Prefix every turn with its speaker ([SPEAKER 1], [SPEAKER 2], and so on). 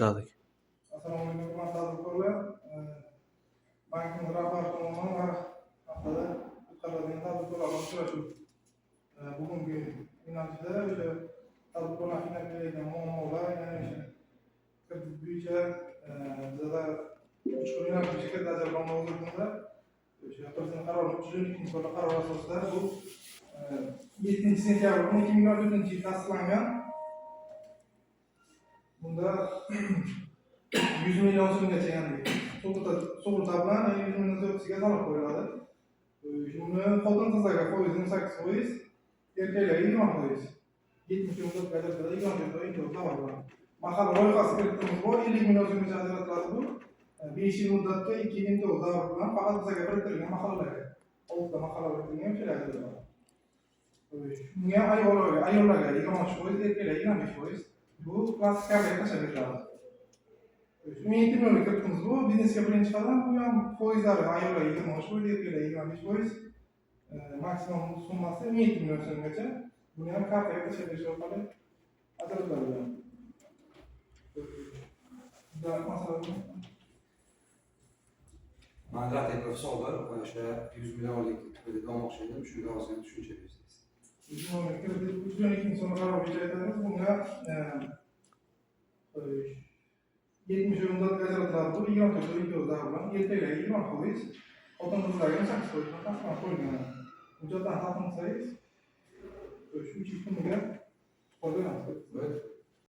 [SPEAKER 1] Ishladik.
[SPEAKER 2] Assalomu alaykum, hurmatli tadbirkorlar. Bankimiz rahbari tomonidan har haftada o'tkaziladigan tadbirkorlar bilan uchrashuv. Bugungi yo'nalishda o'sha tadbirkorlar qiynab kelayotgan muammolar, ya'ni o'sha kredit bo'yicha bizada uch xil yo'nalish bo'yicha kredit ajratib hozirgi kunda o'sha Prezident qarori 312-sonli qaror asosida bu 7 sentyabr kuni 2024-yil tasdiqlangan. Bunda 100 million so'mgacha, ya'ni sug'urta bilan 100 million so'mga talab qo'yiladi. Shuni xotin qizlarga foizi 18%, erkaklarga 20%. 70 yil muddatga ajratiladi, 24 imtiyoz davr bilan. Mahalla loyihasi kreditimiz bor, 50 million so'mgacha ajratiladi bu. 5 yil muddatga 2 yil imtiyoz davr bilan faqat bizga biriktirilgan mahallalarga. Oltita mahalla biriktirilgan, o'shalarga ajratiladi. Bunga ham ayollarga 23%, erkaklarga 25%. Bu plastik kartaga tashlab beriladi. 17 millionlik kreditimiz bu. Biznesga birinchi qadam. Bu ham foizlari ayollarga 23%, erkaklarga 25%. Maksimum summasi 17 million so'mgacha. Buni ham kartaga tashlab berish orqali ajratiladi. Masalan,
[SPEAKER 3] Manda bir savol bor, o'sha 100 millionlik kredit olmoqchi edim, shunga ozgina tushuncha bersangiz.
[SPEAKER 2] 100 millionlik kredit 312-sonli qaror bo'yicha aytamiz. Bunga 70 yil muddatga ajratiladi. Bu 24 imtiyoz davr bilan erkaklarga 20%, xotin qizlarga 18% bilan tasdiqlanib qo'yilgan. Hujjatlarni taqdim qilsangiz, shu 3 yil kuniga qo'yib beramiz.
[SPEAKER 3] Evet.